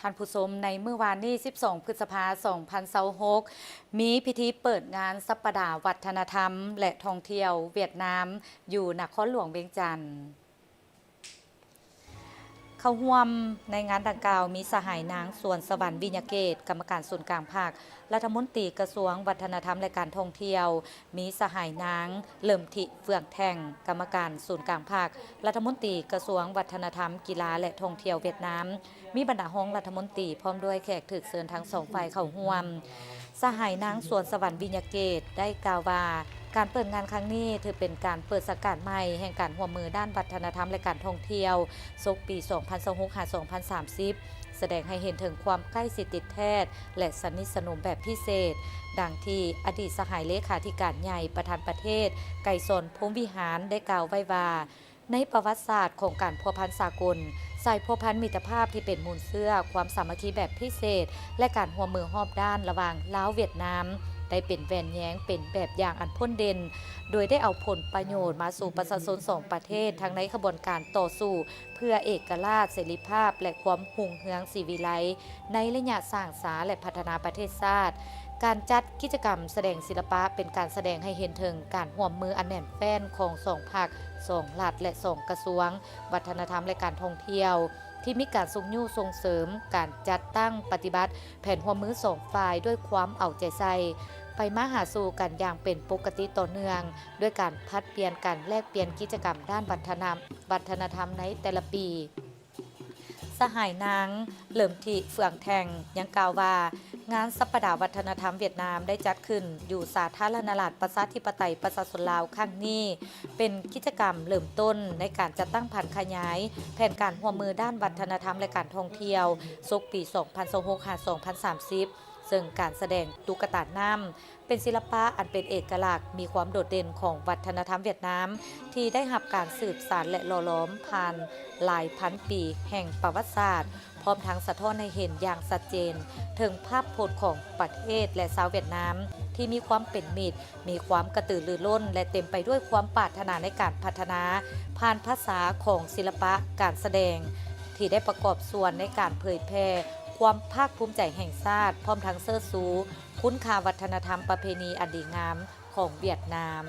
ທ່ານຜູ້ຊົມ, ໃນມື້ວານນີ້ ສິບສອງ ພຶດສະພາ ສອງພັນຊາວຫົກ ມີພິທີເປີດງານສັບປະດາວັດທະນະທຳ ແລະ ທ່ອງທ່ຽວຫວຽດນາມ ຢູ່ນະຄອນຫຼວງວຽງຈັນ. ເຂົ້າຮ່ວມໃນງານດັ່ງກ່າວ ມີສະຫາຍນາງ ສວນສະຫວັນ ວິຍະເກດ ກຳມະການສູນກາງພັກ, ລັດຖະມົນຕີກະຊວງວັດທະນະທຳ ແລະ ການທ່ອງທ່ຽວ, ມີສະຫາຍນາງ ເຫຼີມທິ ເຟືອງແທ່ງ ກຳມະການສູນກາງພັກ, ລັດຖະມົນຕີກະຊວງວັດທະນະທຳ, ກິລາ ແລະ ທ່ອງທ່ຽວຫວຽດນາມ, ມີບັນດາຮອງລັດຖະມົນຕີ ພ້ອມດ້ວຍແຂກຖືກເຊີນທັງສອງຝ່າຍເຂົ້າຮ່ວມ. ສະຫາຍນາງ ສວນສະຫວັນ ວິຍະເກດ ໄດ້ກ່າວວ່າ ການເປີດງານຄັ້ງນີ້ຖືເປັນການເປີດສັງກາດໃໝ່ແຫ່ງການຮ່ວມມືດ້ານວັດທະນະທຳ ແລະ ການທ່ອງທ່ຽວ ສົກປີ ສອງພັນຊາວຫົກ ຫາ ສອງພັນສາມສິບ ສະແດງໃຫ້ເຫັນເຖິງຄວາມໃກ້ຊິດຕິດແທດ ແລະ ສະໜິດສະໜົມແບບພິເສດ, ດັ່ງທີ່ອະດີດສະຫາຍເລຂາທິການໃຫຍ່ ປະທານປະເທດ ໄກສອນ ພົມວິຫານ ໄດ້ກ່າວໄວ້ວ່າ ໃນປະຫວັດສາດຂອງການພົວພັນສາກົນ, ສາຍພົວພັນມິດຕະພາບທີ່ເປັນມູນເຊື້ອຄວາມສາມັກຄີແບບພິເສດ ແລະ ການຮ່ວມມືຮອບດ້ານລະຫວ່າງລາວ-ຫວຽດນາມ ໄດ້ເປັນແວ່ນແຍງເປັນແບບຢ່າງອັນພົ້ນເດັ່ນ, ໂດຍໄດ້ເອົາຜົນປະໂຫຍດມາສູ່ປະຊາຊົນສອງປະເທດ ທັງໃນຂະບວນການຕໍ່ສູ້ເພື່ອເອກະລາດ, ເສລີພາບ ແລະ ຄວາມຮຸ່ງເຮືອງສີວິໄລ ໃນໄລຍະສ້າງສາ ແລະ ພັດທະນາປະເທດຊາດ. ການຈັດກິດຈະກຳສະແດງສິລະປະ ເປັນການສະແດງໃຫ້ເຫັນເຖິງການຮ່ວມມືອັນແໜ້ນແຟ້ນຂອງສອງພັກ, ສອງລັດ ແລະ ສອງກະຊວງ, ວັດທະນະທຳ ແລະ ການທ່ອງທ່ຽວ ທີ່ມີການຊຸກຍູ້ສົ່ງເສີມການຈັດຕັ້ງປະຕິບັດແຜນຮ່ວມມືສອງຝ່າຍດ້ວຍຄວາມເອົາໃຈໃສ່, ໄປມາຫາສູ່ກັນຢ່າງເປັນປົກກະຕິຕໍ່ເນື່ອງ, ດ້ວຍການຜັດປ່ຽນກັນແລກປ່ຽນກິດຈະກຳດ້ານວັດທະນະ ວັດທະນະທຳໃນແຕ່ລະປີ. ສະຫາຍນາງ ເຫຼີມທິ ເຟືອງແທ່ງ ຍັງກ່າວວ່າ ງານສັບປະດາວັດທະນະທຳຫວຽດນາມໄດ້ຈັດຂຶ້ນຢູ່ສາທາລະນະລັດ ປະຊາທິປະໄຕ ປະຊາຊົນລາວ ຄັ້ງນີ້ ເປັນກິດຈະກຳເລີ່ມຕົ້ນໃນການຈັດຕັ້ງຜັນຂະຫຍາຍແຜນການຮ່ວມມືດ້ານວັດທະນະທຳ ແລະ ການທ່ອງທ່ຽວ ສົກປີ ສອງພັນຊາວຫົກ ຫາ ສອງພັນສາມສິບ ເຊິ່ງການສະແດງຕຸກກະຕານ້ຳ ເປັນສິລະປະອັນເປັນເອກະລັກ, ມີຄວາມໂດດເດັ່ນຂອງວັດທະນະທຳຫວຽດນາມ ທີ່ໄດ້ຮັບການສືບສານ ແລະ ຫຼໍ່ຫຼອມຜ່ານຫຼາຍພັນປີແຫ່ງປະຫວັດສາດ, ພ້ອມທັງສະທ້ອນໃຫ້ເຫັນຢ່າງຊັດເຈນເຖິງພາບພົດຂອງປະເທດ ແລະ ຊາວຫວຽດນາມ ທີ່ມີຄວາມເປັນມິດ, ມີຄວາມກະຕືລືລົ້ນ ແລະ ເຕັມໄປດ້ວຍຄວາມປາດຖະໜາໃນການພັດທະນາ, ຜ່ານພາສາຂອງສິລະປະການສະແດງ ທີ່ໄດ້ປະກອບສ່ວນໃນການເຜີຍແຜ່ຄວາມພາກພູມໃຈແຫ່ງຊາດ, ພ້ອມທັງເຊີດຊູຄຸນຄ່າວັດທະນະທຳປະເພນີອັນດີງາມຂອງຫວຽດນາມ.